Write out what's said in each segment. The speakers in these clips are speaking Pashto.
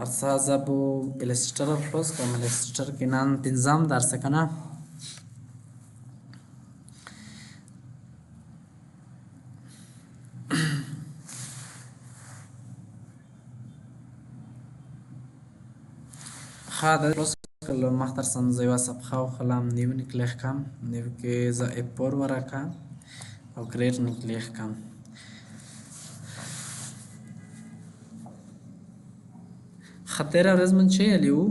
ارڅه زه به Illustrator خلاص کړم. Illustrator کې نن پنځم درس که نه. ښه دا خلاص کړلو. مخ درسم زه یوه صفحه وخلم، new نه کلیک کړم، new کې زه A4 ورکړم او create نه کلیک کړم. ښه تېره ورځ مونږ چې یلي وو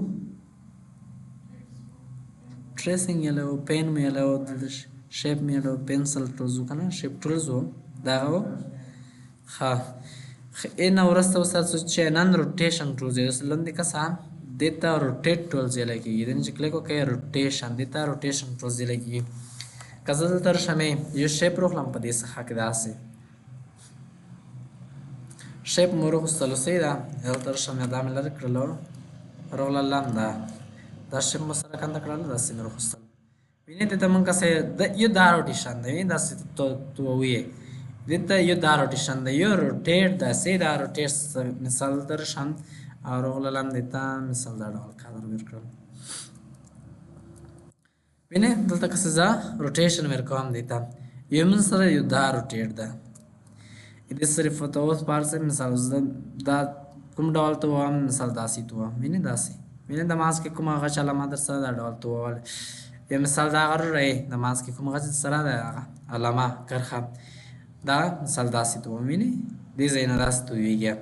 tracing یلي وو، pen مو یلي وو، دلته shape مو یلي وو، pencil tools وو که نه، shape tools وو دغه وو. ښه نه وروسته اوس تاسو چې نن rotation tools یې اوس لاندې کسان دې ته rotate tools یې لګېږي. دې نه چې کلیک وکړئ rotation، دې ته rotation tools یې لګېږي. که زه دلته راشم یو shape روخلم په دې څخه کې داسې shape مو روغوستلو، صحیح ده. دلته راشم دا مې لرې کړلو، روغله لنده دا shape مو سره کنده کړلو، داسې مې روغوستل. وینې دې ته مونږ که یو دا rotation دی، وینې داسې توویې دې ته یو دا rotation دی، یو rotate ده، صحیح ده. rotate مثال دلته راشم او روغله لاندې ته مثال دا ډول کادر ورکړم. وینې دلته که زه rotation ورکوم دې ته یو موږ سره یو دا rotate ده. دې صرف ته اوس پارسه مثال زه دا کوم ډول ته ووایم، مثال داسې ته ووایم. وینې داسې، وینې د ماسک کې کومه غچ علامه در سره دا ډول ته ووهل. یو مثال دا غر دی، د ماسک کې کوم غچ سره ده هغه علامه کرښه دا مثال داسې ته ووایم. وینې دې ځای نه داسې تویږي.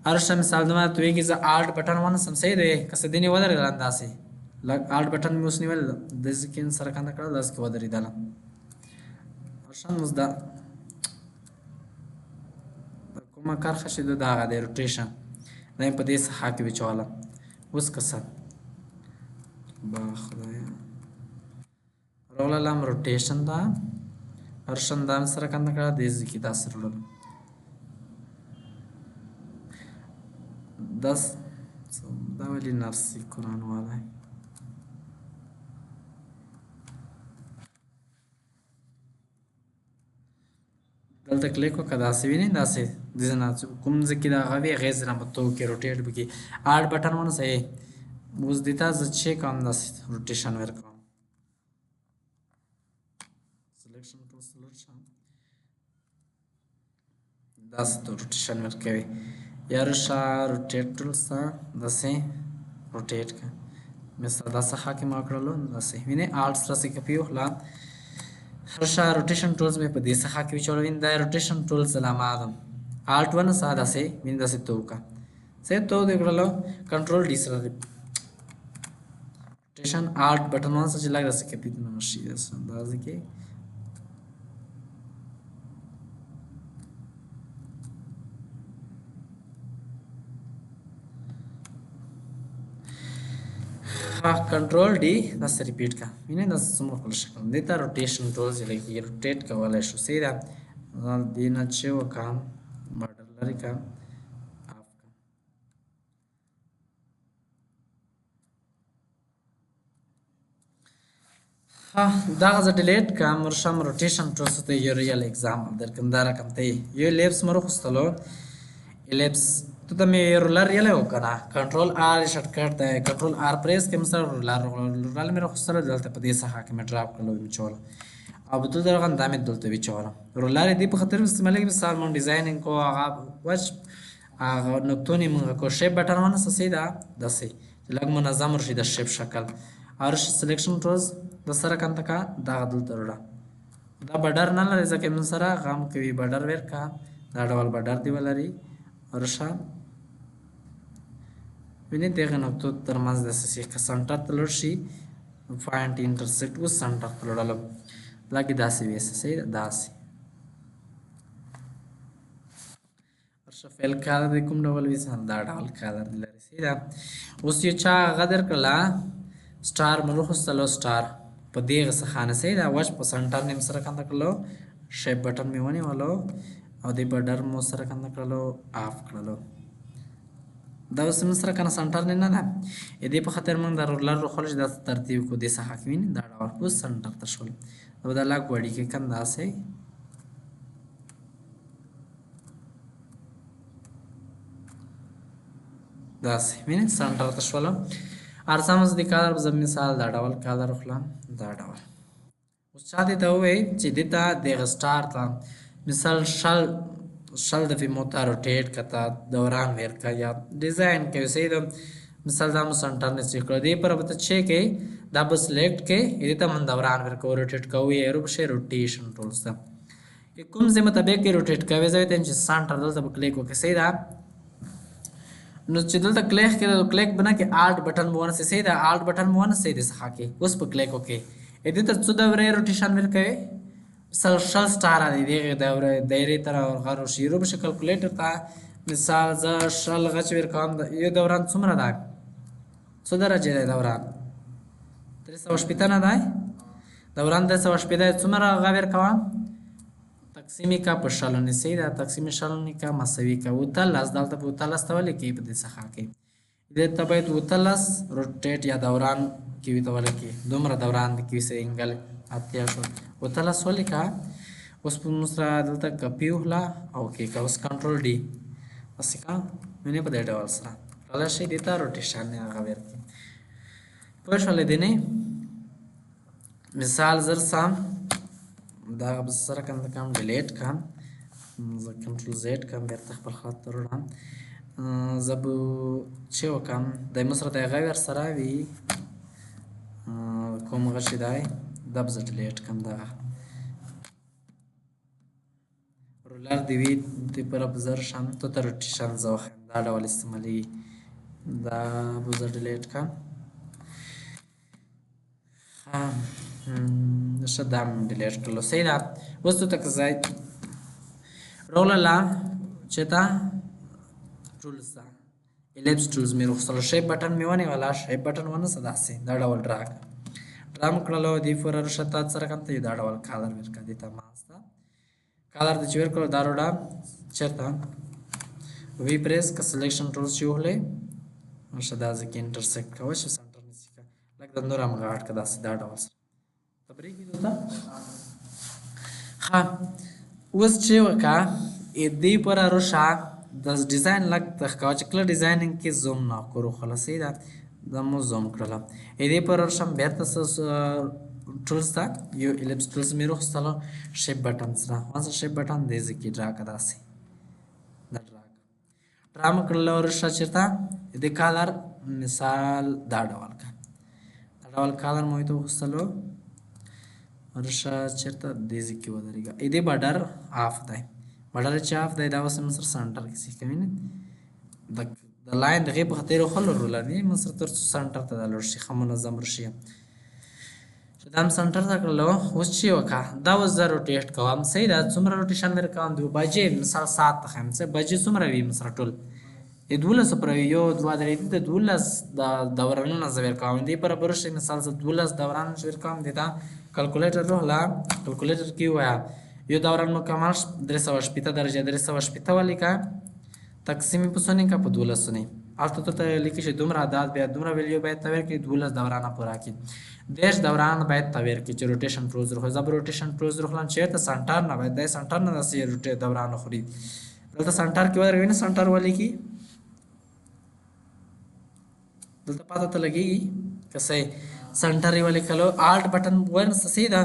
هر مثال دومره تویږي زه Alt button ونیسم، صحیح دی. که څه دینې ودرېدله داسې لږ Alt button مې اوس نیول، داسې کې سره کنده کړه، داسې کې ودرېدله. هرشان اوس دا کومه کرښه چې ده دغه دی rotation، دا مې په دې ساحه کې وچوله. اوس که څه با خدایه راغلم rotation ده، هرشان دا مې سره کنده کړه، دې ځای کې داسې راوړلم. داس دا ولې نرسي قرآن والی دلته کلیک وکړه، داسې وینې داسې دې نه کوم ځای کې دا هغه وي هغې ځای نه به تو کې rotate به کړي. Alt button ونیسئ، اوس دې ته زه چې کوم داسې rotation ورکوم. selection tool select شم، داسې ته rotation ورکوي. یا رشه rotate tools ته داسې rotate کړه. مثال دا څخه کې ما کړلو داسې وینې Alt سره سې کپي وخله. رشه rotation tools مې په دې څخه کې وچولو. وینې دا rotation tools علامه ده، Alt ونیسه داسې وینې داسې تو وکړه، صحیح تو دې کړلو. control D سره rotation Alt button ونیسه چې لږ داسې کپي نه شي، داسې اندازه کې control D داسې repeat کړه. وینې داسې څومره ښکلی شکل دې ته rotation tools لګېږي، rotate کولی شو، صحیح ده. دې نه چې وکړم border لرې کړم، off کړم. ښه دغه زه delete کړم، ورشم rotation tools ته یو real example درکړم. دا رقم ته یو ellipse مې راوخیستلو، ellipse ته مې ruler یلی و که نه، control R shortcut دی، control R press کړم سره ruler ruler مې راوخیستلو، دلته په دې ساحه کې مې drop کړلو وچولو او دلته راغلم دا مې دلته وچولم. ruler یې دې په خاطر استعمالېږي مثال مونږ designing کوو، هغه وچ هغه نقطونې مونږ کوو. shape button ونیسه، صحیح ده، داسې چې لږ منظم ورشي د shape شکل. هر selection tools د سره کنده که دغه دلته راوړه. دا border نه لري ځکه مونږ سره غم کوي، border ورکړه، دا ډول border دې ولري. ورشه وینې دغه نقطو ترمنځ داسې شي که center ته لوړ شي point intersect اوس center ته لوړلم لکه داسې وي، صحیح ده داسې. ورشه fill color دې کوم ډول وي، دا ډول color دې لري، صحیح ده. اوس یو چا هغه درکړله star مې وروخیستلو، star په دغه څخه نه، صحیح ده. وچ په center نیم سره کنده کړلو، shape button مې ونیولو او دې border مو سره کنده کړلو، off کړلو. دا اوس موږ سره کنه center نه نه ده، دې په خاطر موږ دا ruler روخلو چې دا ترتیب کړو دې ساحه کې. وینې دا ډول اوس center ته شول. او دا لږ وړي کې کم داسې داسې وینې center ته شولم. ارسم اوس د color به زه مثال دا ډول color وخلم، دا ډول. اوس چا دې ته ووایي چې دې ته دغه star ته مثال شل دفعې مو ته rotate که ته دوران ورکړه یا design کوي، صحیح ده. مثال دا مو center نه چې کړو، دې پر به ته چې کوې دا به select کوې، دې ته مون دوران ورکوو، rotate کوو یې، رو به شي rotation tools ته کوم ځای مطابق یې rotate کوې، ځای ته چې center دلته به کلیک وکړې، صحیح ده. نو چې دلته کلیک کړې، نو کلیک به نه کې Alt button به ونیسې، صحیح ده. Alt button به ونیسې دې څخه کې اوس به کلیک وکړې، دې ته څو دورې rotation ورکوې؟ مثال شل star دی دغې دورې دایرې ته راورغارو شي، رو به شي calculator ته. مثال زه شل غچ ورکوم، یو دوران څومره دی؟ څو درجې دی دوران؟ 360 نه دی دوران، 360 دی. څومره هغه ورکوم؟ تقسیم یې که په شلو نه، صحیح ده. تقسیم شلو نه که مساوي که 18، دلته به 18 ته ولیکې په دې څخه کې، دې ته باید 18 rotate یا دوران کې وي ته ولیکې، دومره دوران دی کې وي، angle 80 شو، 18 ولیکه. اوس په موږ سره دلته کپي وهله او کې که اوس control D داسې که وینې په دې ډول سره کړلی شي دې ته rotation هغه ورکړي. پوه شولې دې نه؟ مثال زر سم دا به سره کم کم delete کم، زه control Z کم، بیرته خپل خط ته وړم. زه به چې وکم د مو سره د هغه ورسره وي کوم غشی دی، دا به زه delete کم. دغه ruler دی وي دې پر به زر شم ته ته rotation زه وښیم، دا ډول استعمالېږي. دا به زه delete کم. ښه دا مې delete کړلو، صحیح ده. اوس ته که ځای راغلله چېرته tools ته، ellipse tools مې راوخیستلو، shape button مې ونیوله، shape button ونیسه داسې دا ډول draw کړه، draw مې کړلو. دې پوره رشه ته څه رقم ته یو دا ډول color ورکړه، دې ته منځ ته color دې چې ورکړو دا روډه چېرته V press که selection tools چې وهلې، ښه دا ځای کې intersect کوه چې center نیسي که لږ دا نور هم غاټ که داسې دا ډول سره تبریږي درته. ښه اوس چې وکړه دې پوره روشه د design لږ ښکاره چې کله designing کې zoom نه کړو، خلاص صحیح ده. دا مو zoom کړله، دې پوره روشه بېرته tools ته یو ellipse tools مې راوخیستلو، shape button سره ونیسه، shape button دې ځای کې draw کړه، داسې دا draw کړه، draw مې کړله. روشه چېرته دې color مثال دا ډول کړه، دا ډول color مو ورته وخیستلو. رشه چېرته دې ځای کې ودرېږه، دې border off دی، border چې off دی دا اوس موږ سره center کې سي کوي، د line دغې په خاطر وخلو ruler دی موږ سره تر څو center ته دا لوړ شي، ښه منظم رشي. چې دا هم center ته کړلو، اوس چې وکړه دا اوس زه rotate کوم، صحیح ده. څومره rotation مې کوم؟ دوه بجې مثال ساعت ته ښیم، څه بجې څومره وي موږ سره ټول د 12 پر یو دوه درې د 12 د دورانونه زه ورکوم. دې پر به رشي مثال زه 12 دوران چې ورکوم، دې ته calculator روغله، calculator کې ووایه یو دوران مکمل 360 درجه، 360 ولیکه، تقسیم په څو نه که په 12 نه، هلته ته لیکي چې دومره عدد بیا دومره value باید ته ورکړې، 12 دورانه پوره کړي، 30 دوران باید ته ورکړي چې rotation tools روخلي. زه به rotation tools روخلم چېرته center نه باید دی center نه داسې rotate دوران وخوري، دلته center کې ودرېږي نه center ولیکي، دلته پاته ته لګېږي که صحیح center یې ولیکلو. Alt button ونیسه، صحیح ده.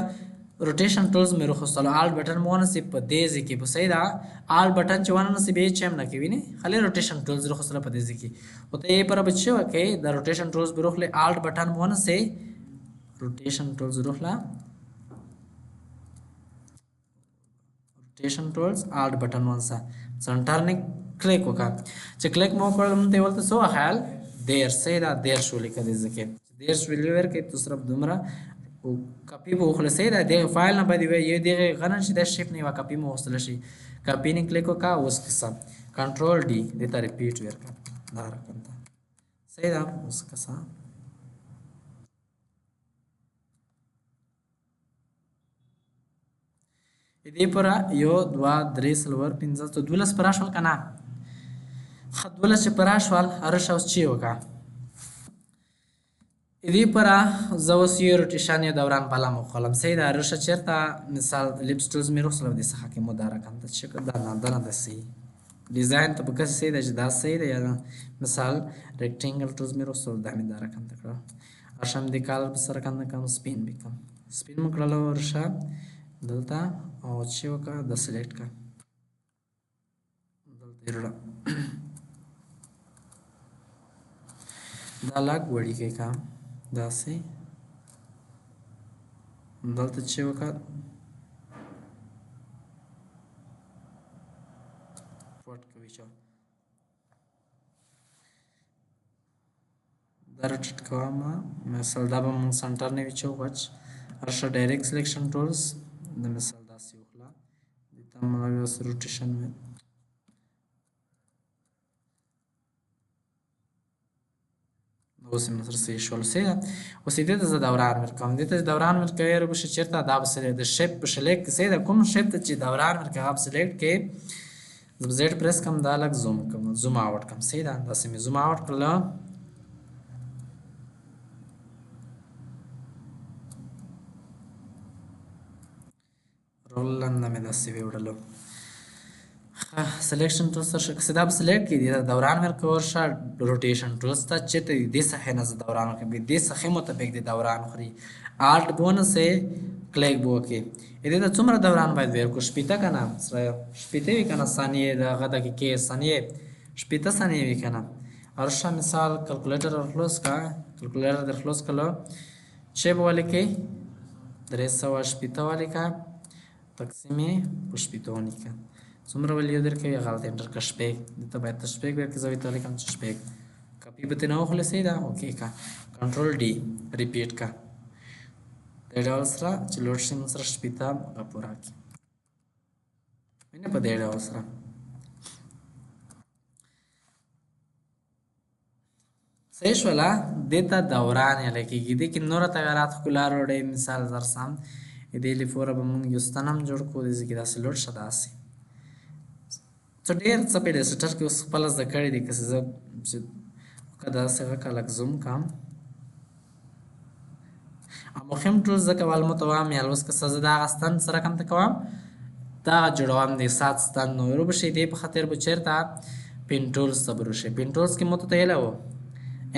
rotation tools مې راوخیستلو، Alt button مې ونیسي په دې ځای کې، په صحیح ده. Alt button چې ونه نیسي بیا هېڅ هم نه کوي، نه خالي rotation tools راوخیستلو په دې ځای کې. خو ته یې پر به څه وکړې، د rotation tools به راوخلې، Alt button مې ونیسي، rotation tools راوخله، rotation tools Alt button ونیسه، center نه کلیک وکړه. چې کلیک مو وکړل مونږ ته یې ورته څه وښیل، 30، صحیح ده. 30 ولیکه دې ځای کې، 30 value ورکړې، ته صرف دومره کپي به وخوړه، صحیح ده. دغه فایل نه باید وي یو دغه غنن شي، د shape نه یوه کپي مو وخوستله شي، کپي نه کلیک وکړه. اوس قصه control D دې ته repeat ورکړه دا رقم ته، صحیح ده. اوس قصه دې پوره یو دوه درې څلور پنځه څه 12 پوره شول که نه؟ ښه 12 چې پوره شول، رشه اوس چې وکړه دې پوره زه اوس یو rotation یو دوران بله مو خولم، صحیح ده. رشه چېرته مثال ellipse tools مې راوخیستل، دې څخه کې مو دا رقم ته چې دا نه دا نه داسې ډیزاین ته به کسې صحیح ده چې دا صحیح ده یا نه. مثال rectangle tools مې راوستلو، دا مې دا رقم ته کړه. ورشه دې color به سره رقم کړم، سپین به کړم. سپین مو کړلو، ورشه دلته او چې وکړه دا select کړه، دلته یې راوړه. دا لږ وړوکی کړه داسې. دلته چې وکړه پټ کوي چې دا rotate کوم. مثال دا به مونږ center نه ویچو غوچ. ورشه direct selection tools د مثال داسې وخله، دې ته مونږ اوس rotation وي. اوس یې سره صحیح شول. صحیح ده. اوس دې ته زه دوران ورکوم، دې ته چې دوران ورکوې به شي چېرته دا به د shape په select کې صحیح ده. کوم shape ته چې دوران ورکوې هغه به select کړې. زه به Z press کړم، دا لږ zoom کړم، zoom out کړم. صحیح ده. داسې مې zoom out کړله. رولنده مې داسې ویوړلو. selection tools ته شه، دا به select کړي، دې ته دوران ورکوه. ورشه rotation tools ته چېرته دې صفحې نه زه دوران ورکوم، دې صفحې مطابق دې دوران خوري. Alt به ونیسې، کلیک به وکړې. دې ته څومره دوران باید ورکړو؟ 60 که نه؟ سره 60 وي که نه؟ ثانیې د هغه دقیقې ثانیې 60 ثانیې وي که نه؟ ورشه مثال calculator در خلاص کړه، calculator در خلاص کړلو، چې به ولیکې 360 ولیکه، تقسیم یې په 60 ولیکه. څومره value درکوي؟ هغه هلته enter کړه، شپږ. دې ته باید ته شپږ ورکړې، زه ورته ولیکم چې شپږ. کاپي به ترې نه وخلې، صحیح ده؟ okay کړه، control D repeat کړه. دې ډول سره چې لوډ شي موږ سره 60 هغه پوره کړي. وینې په دې ډول سره صحیح شوله. دې ته دوران یې لګېږي. دې کې نوره تغیرات ښکلا راوړی. مثال درسم دې لپاره به موږ یو ستن هم جوړ کړو. دې ځای کې داسې لوډ شه، داسې څه ډېر څه په Illustrator کې اوس خپله زده کړي دي. که زه چې که داسې غکه لږ zoom کړم. مهم tools ځکه ول مو ته وایم، یا اوس که څه زه دغه ستن څه رقم ته کوم، دا جوړوم د سات ستن نو به شي. دې په خاطر به چېرته pen tools ته به راشي. pen tools کې مو ته ویلی وو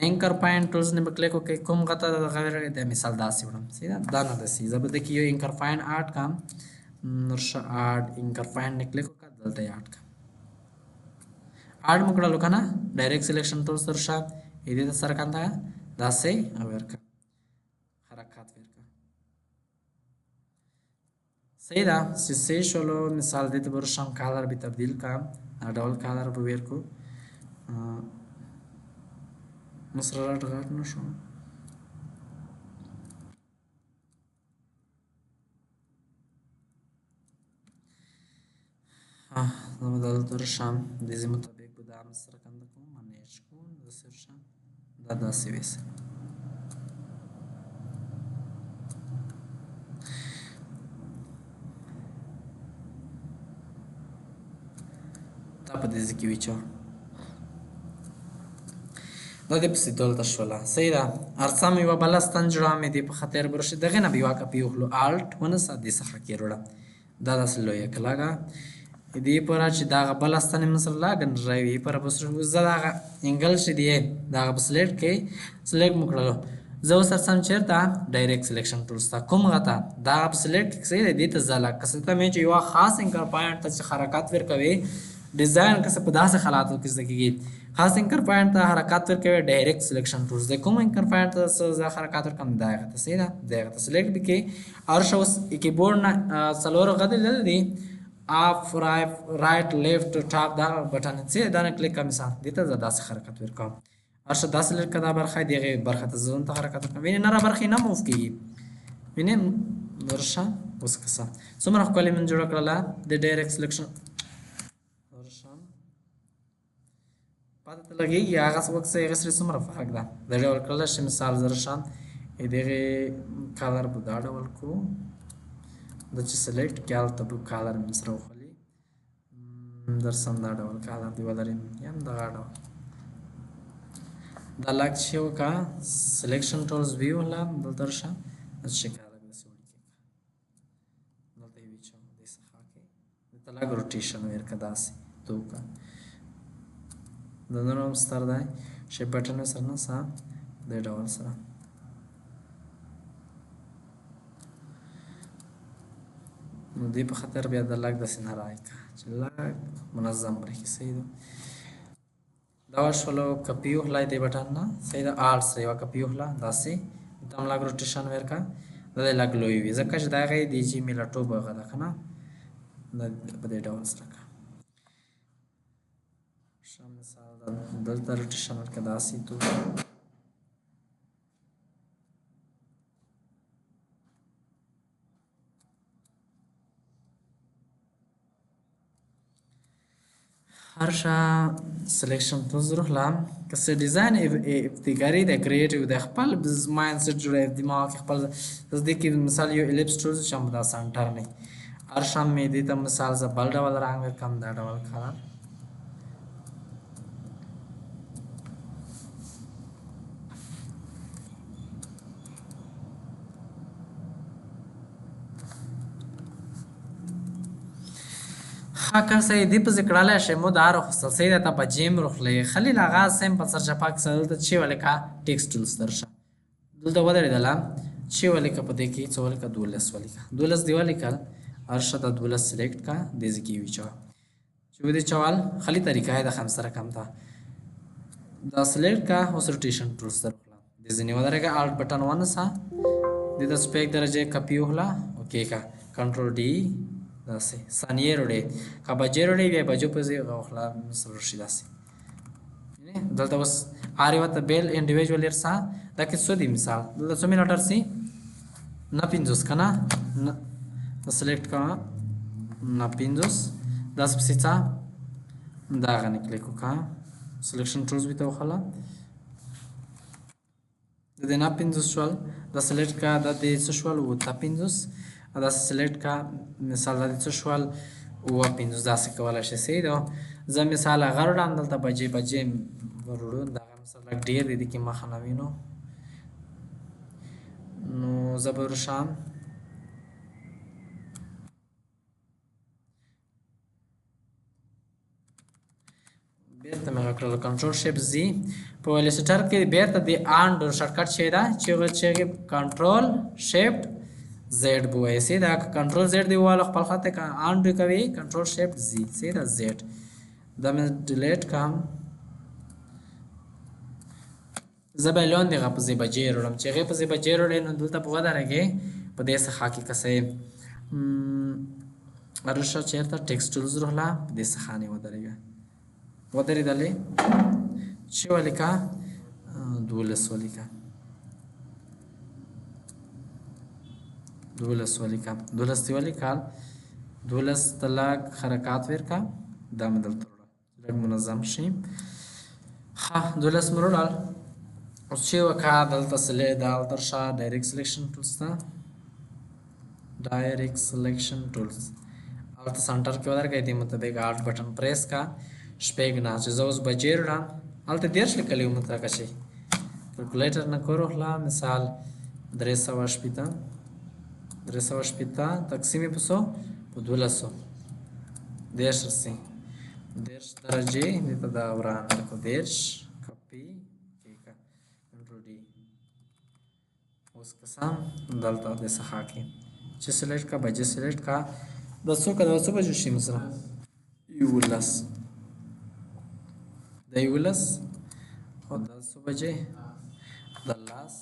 anchor point tools نه به کلیک وکړئ. کوم غته دغه د مثال داسې وړم، صحیح ده؟ دا نه داسې زه به دکې یو anchor point add کړم. نور شه add anchor point نه کلیک وکړه، دلته یې add کړم. add مو کړلو که نه؟ direct selection tools ته شه، دې ته سره کنده داسې او ورکړه، حرکت ورکړه. صحیح ده؟ چې صحیح شولو. مثال دې ته به راشم، color به تبدیل کړم، دا ډول color به ورکړو. موږ سره غټ غټ نه شو. زه به دلته راشم، د دې مطابق به دا هم سره کنده کوم، manage کوم، داسې راشم، دا داسې ویسه. دا په دې ځای کې ویچو، دا دې پسې دلته شوله. صحیح ده؟ هر څه مې یوه بله ستن جوړوم، دې په خاطر به راشي. دغې نه به یوه کاپي وخلو، Alt ونیسه، دې څخه کې راوړه، دا داسې لویه کړه لږه. دې پوره چې دغه بله ستن یې موږ سره لږه نری وي، پوره به سره زه دغه angle چې دی دغه به select کړئ. select مو کړلو. زه اوس سم چېرته direct selection tools ته کوم غته دا به select کړئ. صحیح ده؟ دې ته زه لږ که څه ته مې چې یوه خاص anchor point ته چې حرکت ورکوي، ډیزاین که څه په داسې حالاتو کې زده کېږي. خاص anchor point ته حرکت ورکوي direct selection tools دی. کوم anchor point ته زه حرکت ورکوم؟ دا هغه ته. صحیح ده؟ دا هغه ته select به کړئ. او شه اوس کیبورډ نه څلور غدې لري دي، up right left top، دا button څه دا نه کلیک کوم. مثال دې ته زه داسې حرکت ورکوم. او شه داسې لږ که دا برخه دی، هغې برخه ته زه ته حرکت ورکوم. وینې نره برخې نه move کېږي. وینې ورشه اوس که څه څومره ښکلې مې جوړه کړله د direct selection. ورشه پاته ته لګېږي هغه څه وکړه، هغې سره څومره فرق ده. دا ډول کړلی شي. مثال زه راشم دغې color به دا ډول کړو، دا چې select کړي هلته به color مې سره وخلي. درسم دا ډول color دی ولري، یا هم دغه ډول. دا لږ چې وکړه selection tools ویو وله، دلته راشه چې color داسې ولیکي، دلته یې وچوم دې څخه کې، دلته لږ rotation ورکړه داسې ته وکړه. د نور هم ستر دی. شیپ بټن سره نه سه دې ډول سره. نو دې په خاطر بیا د لږ داسې نه راکړه چې لږ منظم برېښي. صحیح ده. دا شولو کپي وخلای دې بټن نه. صحیح ده. آلټ سره یوه کپي وخله داسې دم لږ روټیشن ورکړه. دا دې لږ لوی وي ځکه چې دا هغې د جي میلاټوب هغه ده که نه، دا په دې ډول سره که ښه مثال ده. دلته روټیشن ورکړه داسې تو هرشه سلیکشن ټولز روحله که څه ډیزاین ابتکاري دی، کریټیو دی، خپل مایند سیټ جوړوي دماغ کې خپل. زه دې کې مثال یو الیپس ټولز چې دا سنټر نه هرشه مې دې ته مثال زه بل ډول رنګ ورکړم، دا ډول کلر. ښه که صحیح دې پسې کړلی شی مو دا راخوستل. صحیح ده. ته په جیم روخلې خلیل هغه سمپل سره چپاک سره دلته چې ولیکه ټیکسټ ټولز درشه دلته ودرېدله چې ولیکه په دې کې څه ولیکه 12 ولیکه 12 دې ولیکل. هرشه دا 12 سلیکټ کا دې ځای کې وچوه چې ودې چوال خلی طریقه یې د خم سره کم ته دا سلیکټ کا. اوس روټیشن ټولز در وخله دې ځینې ودرېږه آلټ بټن ونیسه دې ته سپیک درجه کپي وخله اوکې کا کنټرول ډي داسې ثانیې روړې که بجې روړې بیا بجو پسې وخله مثال شي داسې. دلته اوس هر یوه ته بېل انډیویجوال ورسه دا کې څو دي مثال دلته څو میلیټر سي نه 50 که نه نه سلیکټ کوه نه 50 داسې پسې څه دا غنې کلیک وکړه سلیکشن ټولز بیرته وخله د دې نه 50 شول دا سلیکټ کا دا دې څه شول 57 دا سلیکټ کا مثال دا دې څه شول 57 داسې کولی شي. صحیح ده. زه مثال هغه وړم دلته بجې بجې وروړو دغه مثال لږ ډېر دی دې کې مخه نه وینو نو زه به ورشم بیرته مې وکړل کنټرول شیپ زی په ویلسټر کې بیرته د آن شارټکټ شي دا چې کنټرول شیفت زیډ بوایي. صحیح ده. کنټرول زیډ دی واله خپل خاطر که آن ډو کوي کنټرول شیفت زی. صحیح ده. زیډ دا مې ډیلیټ کړم. زه به لاندې هغه په ځای بجې وروړم چې هغې په ځای بجې وروړې نو دلته به ودرېږې په دې څخه کې که څه رشه چېرته ټیکسټ ټولز روغله په دې څخه نه ودرېږه ودرېدلې چې ولیکه 12 ولیکه 12 ولیکه 12 دې ولیکل 12 ته لږ حرکات ورکړه دا مې دلته وروړه لږ منظم شي. ښه 12 مې وروړل. اوس چې وکړه دلته دلته شه ډایرکټ سلیکشن ټولز ته ډایرکټ سلیکشن ټولز هلته سنټر کې ودرېږئ دې مطابق آلټ بټن پریس کا شپږ نه چې زه اوس بجې وروړم هلته 30 لیکلي وو مطلقه شي کلکولیټر نه کور وخله مثال 360 360 تقسیم یې په څو په 12 30 رسي 30 درجې دې ته دا وران ورکړو 30 کپي کې کنټرول ډي. اوس قسم دلته د څخه کې چې سلیکټ کا بجې سلیکټ کا دا څو کا دا څو بجو شي مثلا 11 دا 11 او دا څو بجې د لاس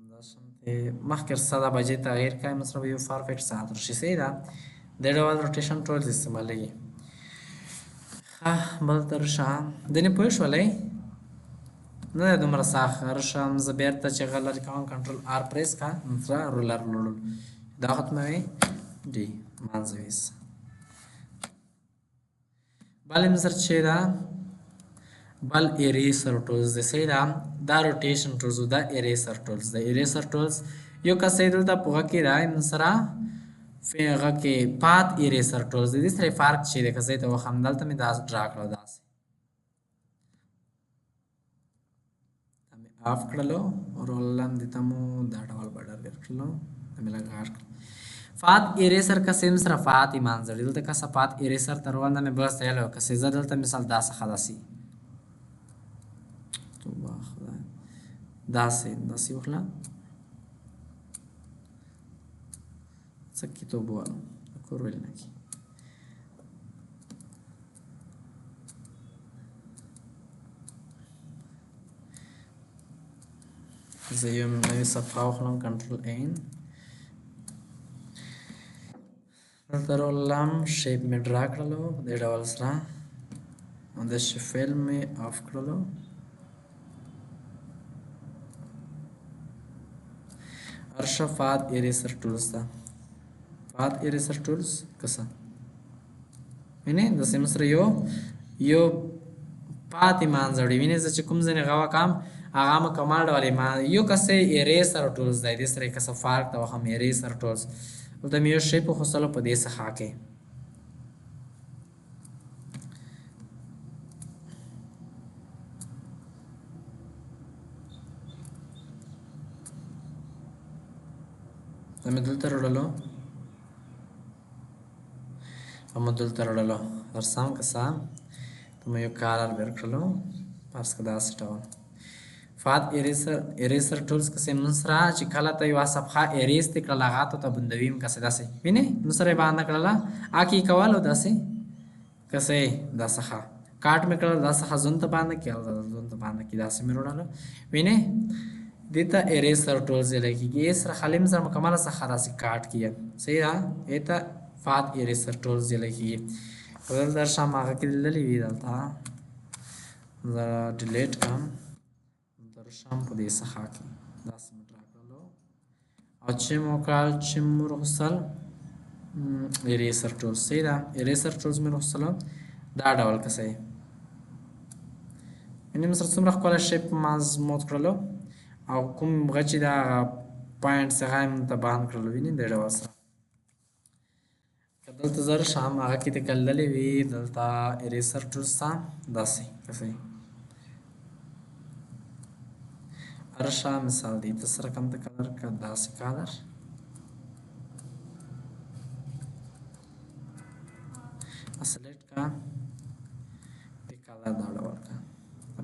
دا شانتې مخکې ساده بجې تغییر کوي مثلا یو پرفیکټ ساعت راشي. صحیح ده. د ډول روټیشن ټولز استعمالېږي. ښه بل ته رشه دنې پوه شولئ نه دی دومره سخت. رشم زه بیرته چې هغه لرې کوم کنټرول آر پریس کا مثلا رولر لوړل دا ختموي ډي منځه ویسه. بل مثال چې ده بل ایریسر ټولز دی. صحیح ده. دا روټیشن ټولز دا ایریسر ټولز دی. ایریسر ټولز یو کس دلته په هغه کې راي سره هغه کې پات ایریسر ټولز دی. دې سره فرق چې دی که زه ته وښیم دلته مې دا ډرا کړه داسې مې آف کړلو رولم دې ته مو دا ډول بډر ورکړلو دا مې لږ غاټ کړل. path eraser کسې هم سره path ایمان زړی دلته کسه path eraser ته روان مې بس ته یلو کسې زه دلته مثال دا څخه داسې توبه خدای داسې داسې وکړه څه کې توبه والو کور ویل نه کی زه یو نوې صفحه واخلم کنټرول این دلته راغلم shape مې draw کړلو په دې ډول سره او د fill مې off کړلو. ارشه path eraser tools ده، path eraser tools کسه وینې داسې موږ سره یو یو پاتې مانځړي وینې. زه چې کوم ځای غوا کام هغه مکمل ډول ما یو کسې eraser tools دی، دې سره کسه فرق ته وخم eraser tools. دلته مې یو shape وخوستلو په دې څخه کې دا مې دلته راوړلو او مې دلته راوړلو ورسم که ته مې یو color ورکړلو فرض که داسې ډول. path eraser tools کسې مونږ سره چې کله ته یوه صفحه erase دې کړله هغه ته بندوي هم کسې داسې وینې مونږ سره یې باندې کړله اکې کولو داسې کسې دا څخه کاټ مې کړل دا څخه زون ته باندې کې زون ته باندې کې داسې مې راوړلو وینې. دې ته eraser tools ویل کېږي. یې سره خالي مې سره مکمله څخه داسې کاټ کیږي صحیح ده. دې ته path eraser tools ویل کېږي. دلته درشم هغه کې لرې وي دلته زه delete کړم درشم په دې څخه کې داسې مې draw کړلو او چې مې وکړل چې مې وروخوستل eraser tools صحیح ده. eraser tools مې وروخوستلو دا ډول که صحیح یعنې مې سره څومره ښکلی shape ما smooth کړلو او کوم هغه چې دا هغه point څخه یې مونږ ته بند کړلو وینې دې ډول سره. که دلته زه راشم هغه کې ته کللې وي دلته eraser tools ته داسې که صحیح ارشه مثال دی ته سره کوم ته color که داسې color select کا دې color دا ډول کا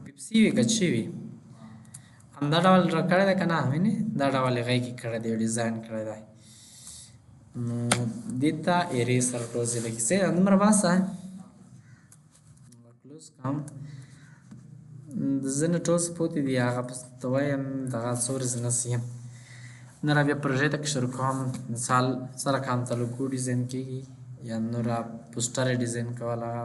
پیپسي وي که چی وي همدا ډول را کړی دی که نه وینې دا ډول یې غږ کې کړی دی design کړی دی. نو دې ته eraser tools ویل کېږي. صحیح ده دومره باسه close کړم. ځینې tools پوتې دي هغه ته وایم دغه څو ورځې نه سي نوره بیا پروژې ته شروع کوم. مثال څه رقم ته logo design کېږي یا نوره poster design کول هغه.